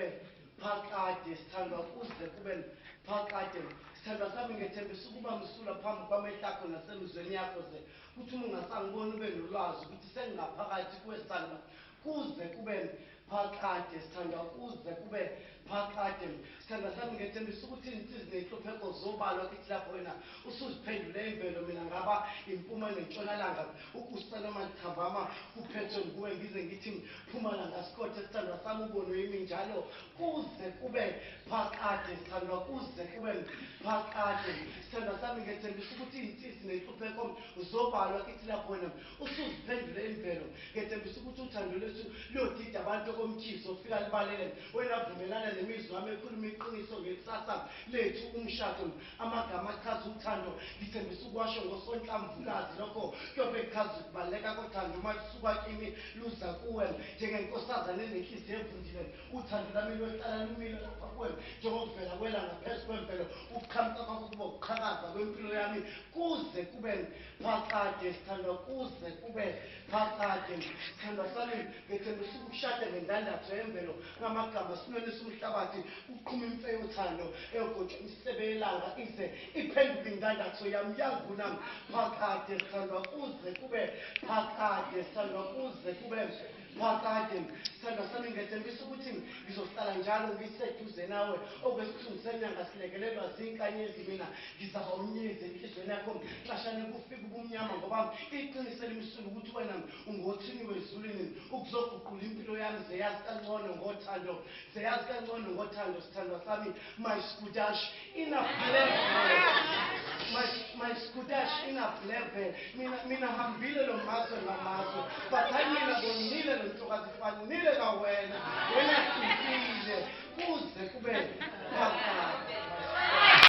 kube phakade, sithandwa kuze kube phakade. Sithandwa sami ngethembisa ukuba msulwa phambi kwamehlo akho nasemizweni yakho, ze kuthi uma ungasangiboni ube nolwazi ukuthi sengingaphakathi kuwe, sithandwa kuze kube phakade, sithandwa kuze kube phakade. Sithandwa sami ngethembisa ukuthi insizi nenhlupheko zobalwa kithi lapho wena usuziphendule imvelo, mina ngaba impuma nentshonalanga, ukusa noma lithambama kuphethwe nguwe, ngize ngithi phumalanga sikothe, sithandwa sami ubonwe yimi njalo kuze kube phakade, sithandwa kuze kube phakade. Sithandwa sami ngethembisa ukuthi insizi nenhlupheko zobalwa kithi lapho wena usuziphendule imvelo, ngethembisa ukuthi uthando lwethu luyodida abantu okomkhizo ofika libalele, wena vumelana nemizwa yami ekhuluma iqiniso ngekusasa lethu umshado, amagama achaza uthando ngithembisa ukuwasho ngosonhlamvukazi, lokho kuyobe kuchaza ukubaluleka kothando uma lusuka kimi luza kuwe njengenkosazane enenhliziyo evundile, uthando lwami luyohlala lumile lapha kuwe njengokuvela kwelanga phezu kwemvelo, ukuqhamuka kwakho kuba ukuqhakaza kwempilo yami kuze kube phakade, sithandwa kuze kube phakade. Sithandwa sami ngethembisa ukushada ngendandatho yemvelo ngamagama sinonisa umhlabathi uqhuma imfe yothando eyogotshwa imisebe yelanga ize iphenduke indandatho yami yanguna phakade, sithandwa kuze kube phakade, sithandwa kuze kube phakade. Sithandwa sami ngethembisa ukuthi ngizohlala njalo ngiseduze nawe okwesithunzi senyanga silekelelwa zinkanyezi, mina ngizaba unyezi enhliziyweni yakho xashane kufika ubumnyama, ngoba iqiniso elimsulwa ukuthi wena ungothiniwe ezulwini ukuzoguqula impilo yami, zeyazi kangcono ngothando, zeyazi kangcono ngothando. Sithandwa sami, my skudash enough level, my skudash enough level, mina hambile lo mazwe ngamazwe, but hayi mina bonile lo ntokazi fanile kawena, wena hlukile kuze kube